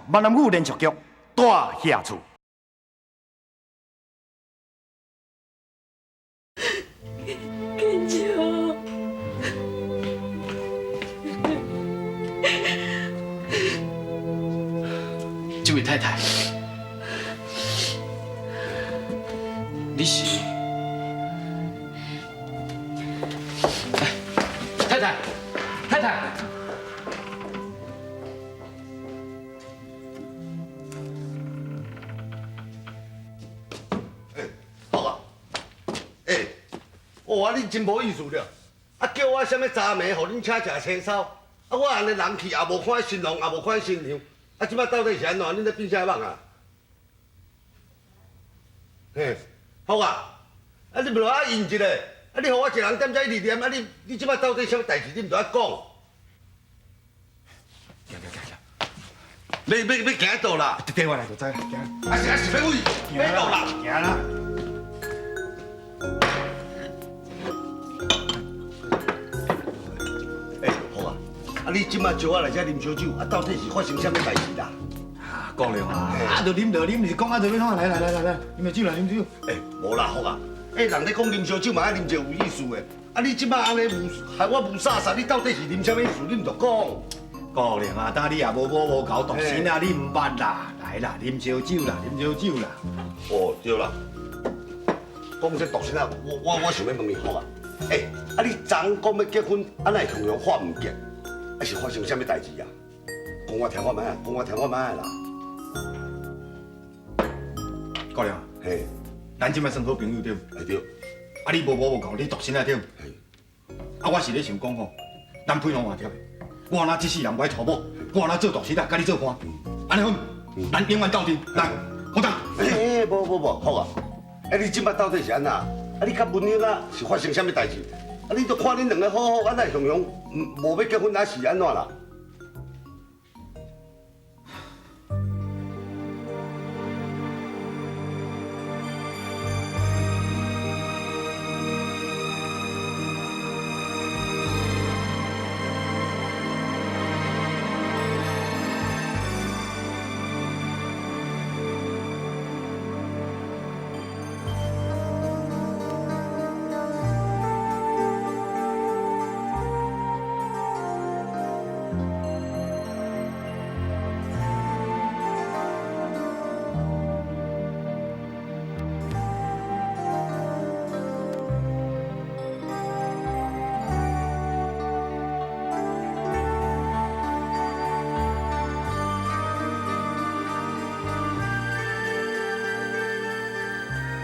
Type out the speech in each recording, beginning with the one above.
闽南语连续剧《大侠厝》。坚强。这位太太，你是？哎，太太，太太。欸，好啊，欸，哦，啊，恁真无意思了，啊，叫我啥物早暝，予恁请食清扫，啊，我按呢人去也无看新郎，也无看新娘，啊，这摆到底是按怎？恁咧变啥梦啊？嘿，好啊，啊，你无爱应一下，啊，你予我一人踮遮一直念，啊，你这摆到底啥物代志？你毋著爱讲。行行行行，欲欲欲行佗啦？綴我来就知啦，行。啊是啊是欲位？欲佗啦？行啦。欸，好啊，啊你这摆招我来遮啉烧酒，啊到底是发生啥物代志啦？啊，国良啊，啊就啉就啉，是讲啊就欲创，来来来来来，啉酒啦，啉酒。欸，无啦，福啊，欸，人咧讲啉烧酒嘛爱啉一个有意思的，啊你这摆按呢雾害我雾煞煞，你到底是啉啥物意思？你毋著讲。国良啊，当你也无母无猴独身啊，你毋捌啦，来啦，啉烧酒啦，啉烧酒啦。哦，对啦，讲这独身啊，我想欲问你好啊，欸，啊你昨昏讲欲结婚，啊哪会雄雄话毋结？啊是发生啥物代志啊？讲我听看觅啊，讲我听看觅啦。国良，嘿，咱这摆算好朋友对？欸对。啊你无母无猴，你独身啊对？啊我是咧想讲吼，咱配拢换贴的。我若这世人无爱娶某，我若做独身仔，佮你做伴，按呢好，咱永远斗阵，来，好当。欸欸，无无无，好啊。欸，你这摆到底是按怎？啊，你佮文英啊是发生啥物代志？啊，你都看恁两个好好，啊，哪会雄雄无欲结婚，啊是按怎啦？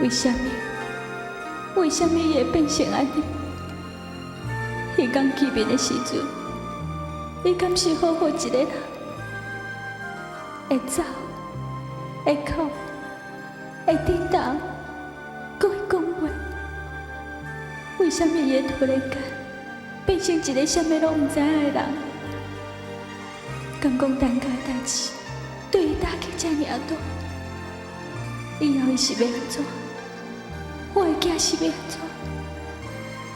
为啥物？为啥物伊会变成按呢？彼工见面的时阵，伊敢是好好一个人，会走，会哭，会振动，阁会讲话。为啥物伊会突然间变成一个啥物拢毋知影的人？敢讲陈家的代志对伊打击遮尔啊大，以后伊是欲按怎？我的囝是欲按怎？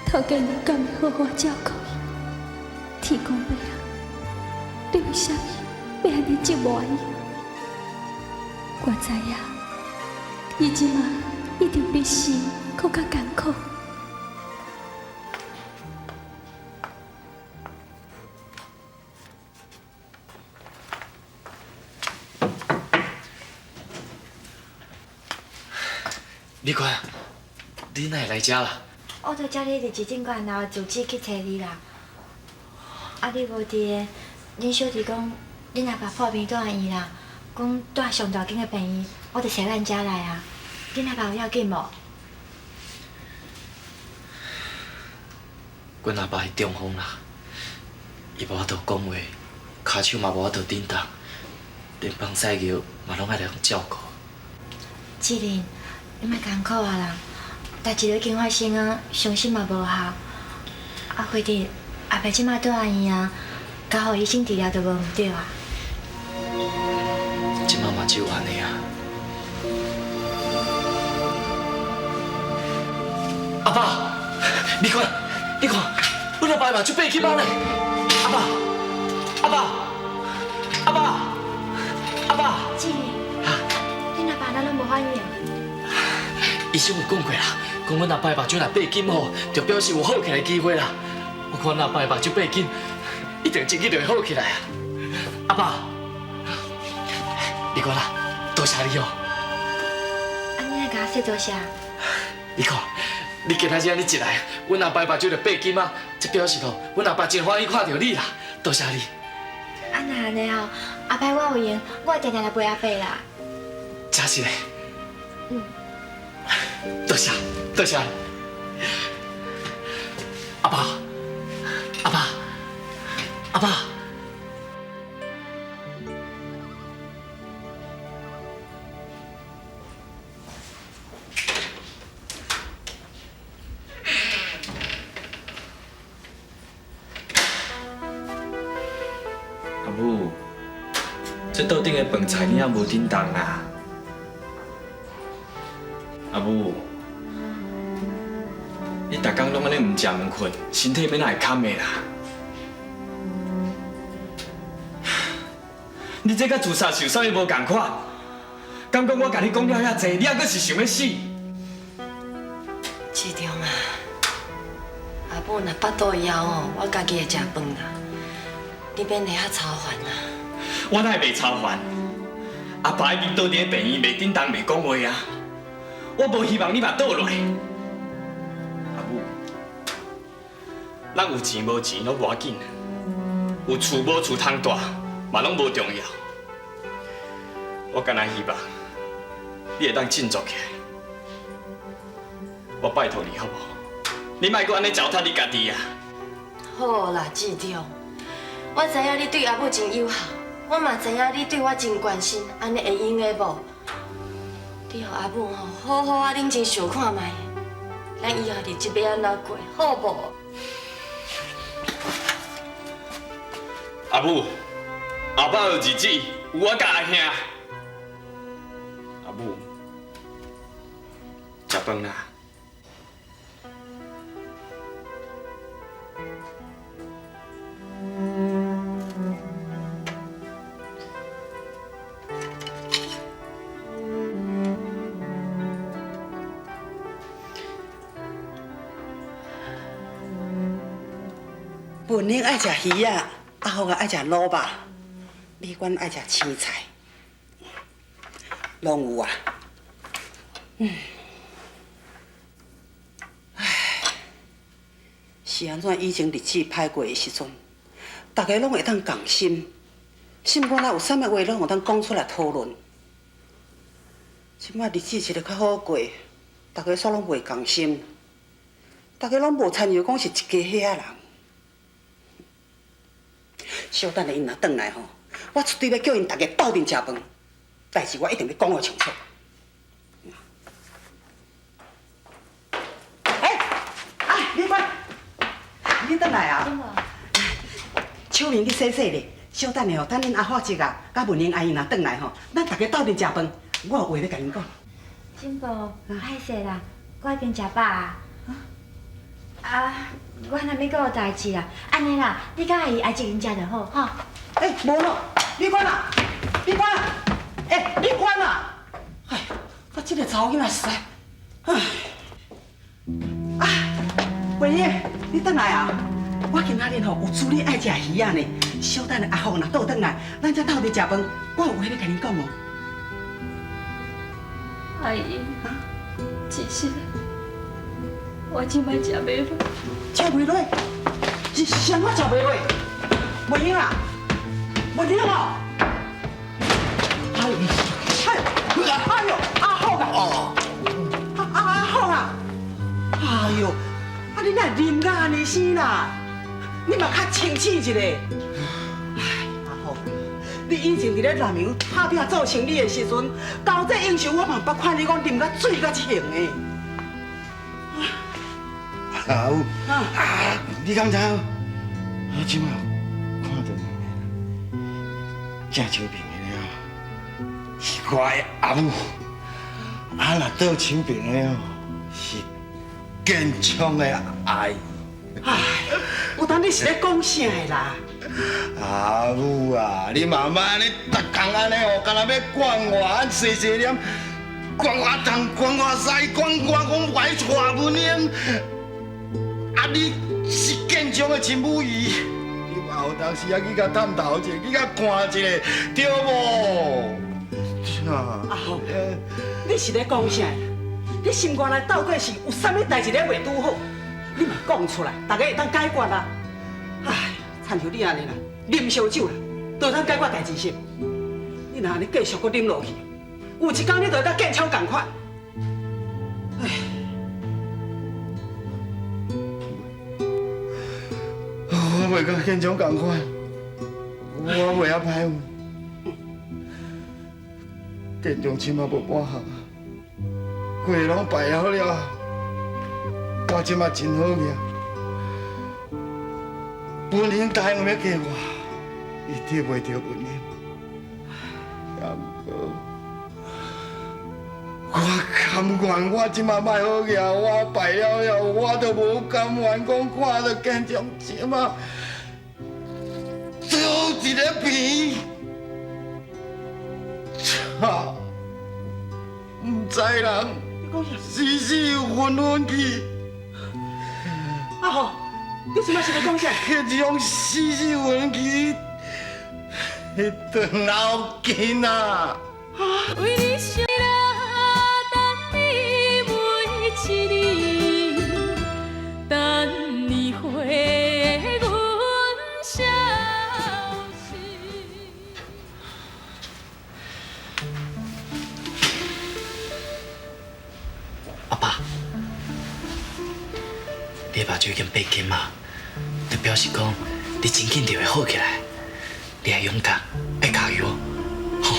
头家娘敢会好好照顾伊？天公伯啊，你为啥物欲按呢折磨伊？我知影，伊这马一定比死阁较艰苦。美娟，你哪会来遮啦？我就叫你伫市政馆留住址去揣你啦。啊，你无伫个，恁小弟讲恁阿爸破病住院啦，讲住上大间的病院，我就踅咱遮来啊。恁阿爸有要紧无？阮阿爸是中风啦，伊无法度讲话，跤手嘛无法度振动，连放屎尿嘛拢爱来人照顾。志玲，你莫艰苦啊啦，代志都已经发生啊，伤心嘛无效。啊，辉弟，阿伯这马住院啊，交予医生治疗就无毋对啊。这马嘛只有按呢啊。阿爸，你看，你看，阮阿爸嘛出爬起梦咧。阿爸，阿爸，阿爸，阿爸，爸。志明，恁阿爸哪拢无反应？医生有讲过啦，讲阮阿爸的目睭若变金吼，就表示有好起来的机会啦。我看阮阿爸的目睭变金，一定真紧就会好起来啊！阿爸，你看啦，多谢你哦。啊，你来共我说多谢？你看，你今仔日按呢一来，阮阿爸目睭就变金啊，这表示吼，阮阿爸真欢喜看著你啦，多谢你。啊，若按呢吼，后摆我有闲，我会定定来陪阿伯啦。真是的。嗯。多谢，多谢。阿爸，阿爸，阿爸。阿母，这桌顶的饭菜你也无叮当啊？阿母，你逐工拢按呢毋食毋睏，身体欲哪会堪的啦？你这佮自杀是有啥物无仝款？敢讲我共你讲了遐济，你犹阁是想欲死？志中啊，阿母若腹肚枵哦，我家己会食饭啦，你免来遐操烦啦。我哪会袂操烦？阿爸已经倒伫咧病院，袂振动，袂讲话啊！我无希望你嘛倒落来。阿母，咱有钱无钱拢无要紧，有厝无厝通住嘛拢无重要。我干焦希望你会当振作起来。我拜托你好无？你莫阁按呢糟蹋你家己啊！好啦，志中，我知影你对阿母真友好，我嘛知影你对我真关心，按呢会用的无？你予阿母吼好好仔冷静想看觅，咱以后日子欲按怎过，好无？阿母，后摆的日子有我佮阿兄。阿母，食饭啦。文英爱食鱼仔，阿福仔爱食卤肉，美娟爱食青菜，拢有啊。唉，是按怎以前日子歹过的时阵，大家拢会当仝心，心肝内有啥物话拢会当讲出来讨论。这摆日子一个较好过，大家煞拢袂仝心，大家拢无亲像讲是一家伙仔人。小等下𪜶若转来吼，我绝对欲叫𪜶逐家斗阵食饭，代志我一定欲讲予清楚。欸，哎，美娟，你转来啊？手面去洗洗咧。小等下吼，等恁阿发叔啊，佮文英阿姨若转来吼，咱逐家斗阵食饭。我有话欲共𪜶讲。真无，歹势啦，我已经食饱啊。啊，我那边阁有代志啦，按呢啦，你佮阿姨阿一人食就好，吼。欸，无咯，美娟啊，美娟啊，欸，美娟啊，哎，我这个查某囡仔实在，唉，啊，文英，你转来啊？我今仔日吼有煮你爱食的鱼仔呢，小等下阿福若倒转来，咱才斗阵食饭。我有话欲共恁讲哦。阿姨，其实我这摆食袂落，食袂落？是啥物食袂落？文英啊，文英哦，哎呦，哎呦，阿福啊，阿福啊，哎呦，啊你哪会啉甲按呢生啦？你嘛较清醒一下。哎，阿福，你以前伫咧南洋拍拼做生意的时阵，交际应酬我嘛捌看你讲啉甲醉甲这形的。阿母，啊，你敢知影？我这摆看著两个正手边的了，是我的阿母；啊，若倒手边的哦，是坚强的阿姨。唉，有当你是咧讲啥的啦？阿母啊，你妈妈按呢，逐工按呢哦，敢若欲管我，按细细念，管我东，管我西，管我讲我爱娶文英。啊，你是建中的亲母姨，你嘛有当时啊去共探头一下，去共看一下，对无？阿福，你是咧讲啥？你心肝内到底是有啥物代志咧袂拄好？你嘛讲出来，大家会当解决啦。唉，亲像你按呢啦，啉烧酒啦，就会当解决代志是？你若按呢继续阁啉落去，有一天你就会佮建昌仝款。唉，我袂佮建昌仝款，我袂晓歹运。建中这马无半项，规个拢败好了，我这马真好额。文英答应欲嫁我，伊得袂著文英。也毋过，我甘愿，我这马莫好额，我败了了，我都无甘愿讲看著建中这马倒一个边。啊！毋知人死死昏昏去。阿豪，你这马是咧讲啥？彼种死死昏去，彼长脑筋啊！为你想啦，等你每一年，等你回阮消息。阿爸，你的目睭已经变金啊，就表示讲你真紧就会好起来。你爱勇敢，爱加油，吼！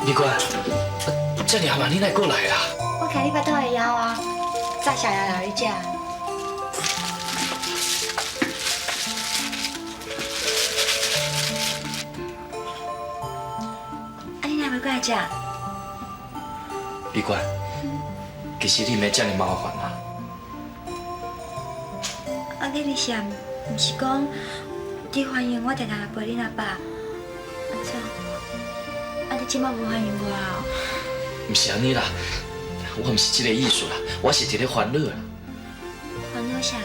美娟，这尔晚你哪会过来啦？我看你腹肚会枵啊，早宵夜留你食。啊，你哪袂过来食？美娟，其实你毋免遮尔麻烦啦。啊，你是毋是讲你欢迎我定定来陪恁阿爸？按怎？啊，你这马无欢迎我啊？毋是按呢啦，我毋是这个意思啦，我是伫咧烦恼啦。烦恼啥？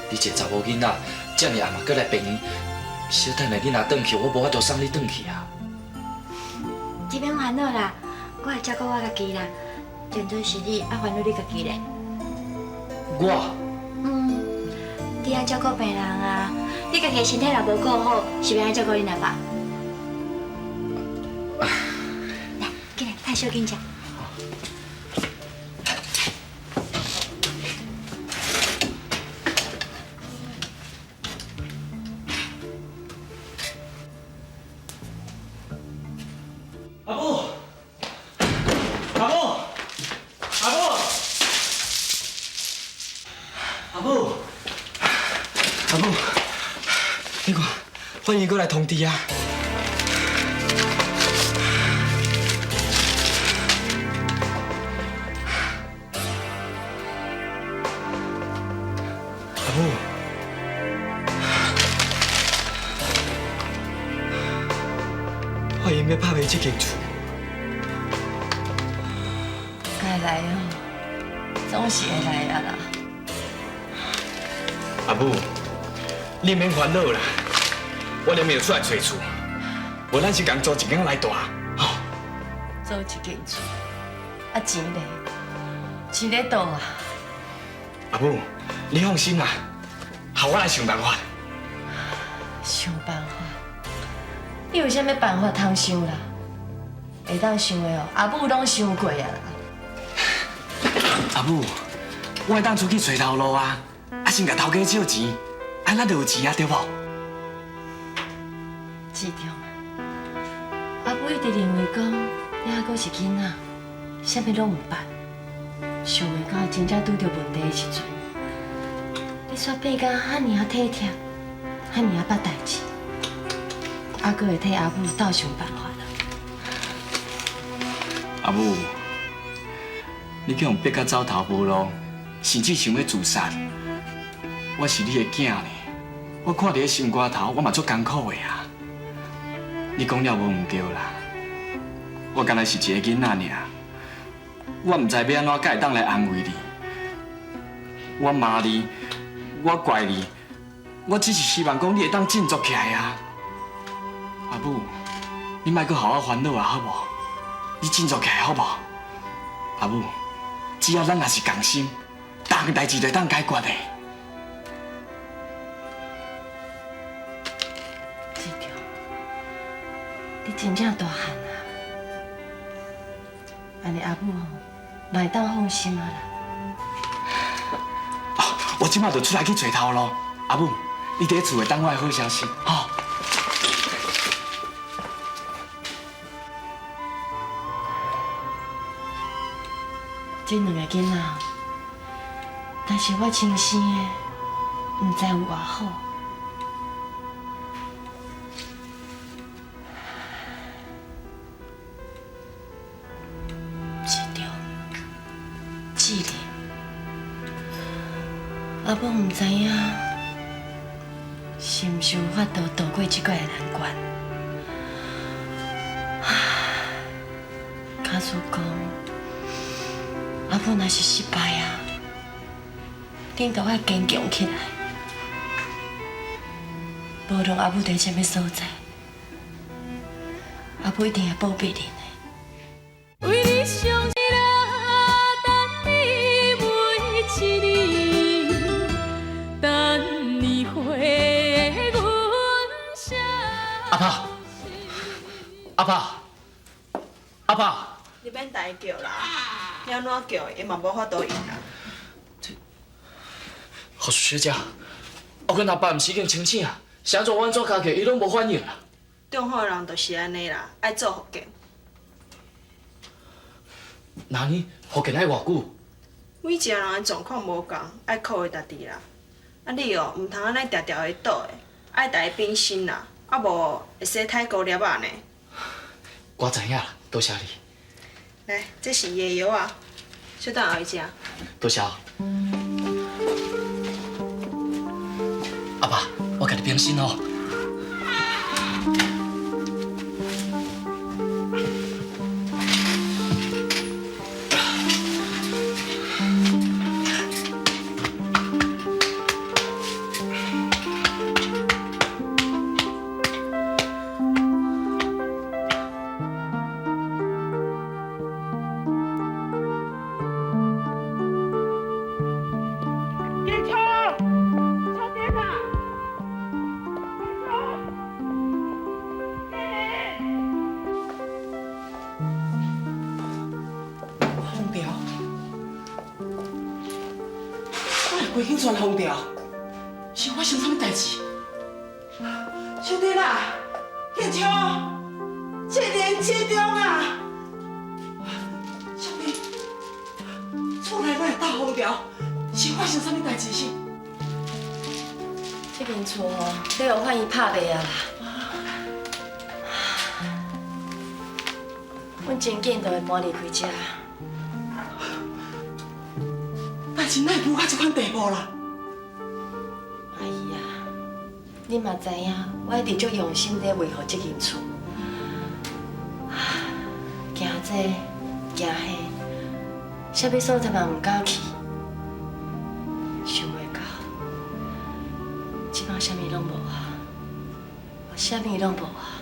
你一个查某囡仔，遮尔暗嘛，阁来病院，小等下你若转去，我无法度送你转去啊。这免烦恼啦，我会照顾我家己啦。全都是你爱烦恼你家己咧。我？嗯，你爱照顾病人啊，你家己身体若无顾好，是欲按怎照顾恁阿爸？来，进来，太小紧食。阿母，阿母，阿母，阿母，阿母，你看，法院阁来通知啊！阿母，法院欲拍卖这间厝。该来哦，总是会来啊啦。阿母，你免烦恼啦，我连袂出来找厝，无咱是共租一间来住，吼。租一间厝，啊钱咧？钱咧佗啊？阿母，你放心啦，予我来想办法。想办法？你有啥物办法通想啦？会当想的哦，阿母拢想过啊啦。阿母，我会当出去揣头路啊，啊先共头家借钱，啊咱就有钱啊，对无？志中啊，阿母一直认为讲你犹阁是囡仔，啥物拢毋捌，想袂到真正拄著问题的时阵，你煞变甲遐尔仔体贴，遐尔仔捌代志，犹阁会替阿母斗想办法啦。阿母，你去予逼甲走投无路，甚至想欲自杀。我是你的囝呢，我看伫咧心肝头，我嘛足艰苦的啊。你讲了无毋对啦，我敢若是一个囡仔爾，我毋知欲按怎才會當來安慰你。我罵你，我怪你，我只是希望講你會當振作起來啊。阿母，你莫閣予我煩惱啊，好無？你振作起來好無？阿母，只要咱若是仝心，逐項代誌就會當解決的。志強，你真正大漢啊！按呢阿母吼，嘛會當放心啊啦。我這馬就出來去揣頭路。阿母，你佇咧厝內等我的好消息，吼。這兩个囡仔，但是我親生的，毋知有偌好。志中、志玲，阿母毋知影，是毋是有法度渡過這个難關？假使講，阿母若是失敗啊，恁都愛堅強起來。無論阿母佇啥物所在，阿母一定會保庇恁的。為你傷心啦，等你每一年，等你回阮身。阿爸，阿爸，阿爸。你免代叫啦，你按怎叫伊嘛無法度應啦。護士小姐，我阮阿爸毋是已經清醒啊？是按怎我按怎敲叫，伊攏無反應啊？中風的人就是按呢啦，愛做復健。那呢，復健愛偌久？每一個人的狀況無仝，愛靠伊家己啦。啊，你哦，毋通按呢定定予伊倒的，愛共伊變身啦，啊無會洗太高粒仔呢。我知影啦，多謝你。來，這是伊的藥啊，小等予伊食。多謝。阿爸，我共你變身哦。规间全封掉，是发生啥物代志？小弟啦，建秋，志玲、志中啊！小弟，厝内哪会大封掉？是发生啥物代志是？这间厝吼，欲予法院拍卖啊啦！阮真紧就会搬离开这。代志哪会浮到这款地步啦？阿姨啊，你嘛知影，我一直足用心咧维护这间厝，惊这惊彼，啥物所在嘛毋敢去，想袂到，这摆啥物攏無啊，我啥物攏無啊。